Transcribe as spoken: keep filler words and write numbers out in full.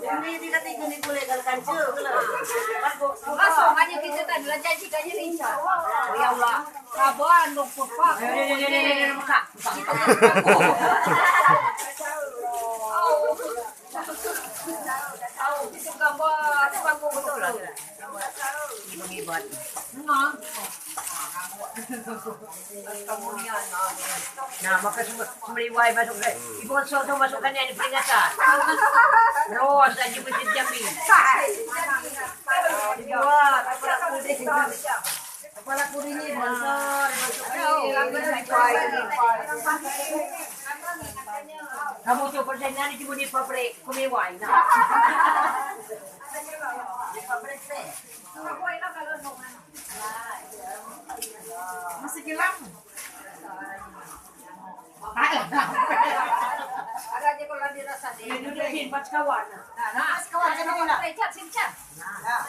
Ini dikatakan ini boleh kalau kancil, kalau. Masuk hanya kita tadi lah janji kanya Richard. Ya Allah. Sabar, dok, papa. Ini, ini, ini, ini, ini, buka, buka, buka. Itu gambar, itu gambar betul lah. Ini pengibat. Nah. Nah, maka semua, semua liwai masuk ke. Ibu Onso tu masukkan yang peringatan. Terus lagi Masjid Jambi. Dua, kepala kuding. Kepala kuding ni, Onso, masuk ke. Kamu tu persen ni cuma di pabrik, kumi wai, nah. Di pabrik, sih. Masih gelap. Ada aja kalau dirasa deh. Ini udah hin, pas kawan. Nah, nah, pas kawan, kenapa nak? Pecat, pecat. Nah,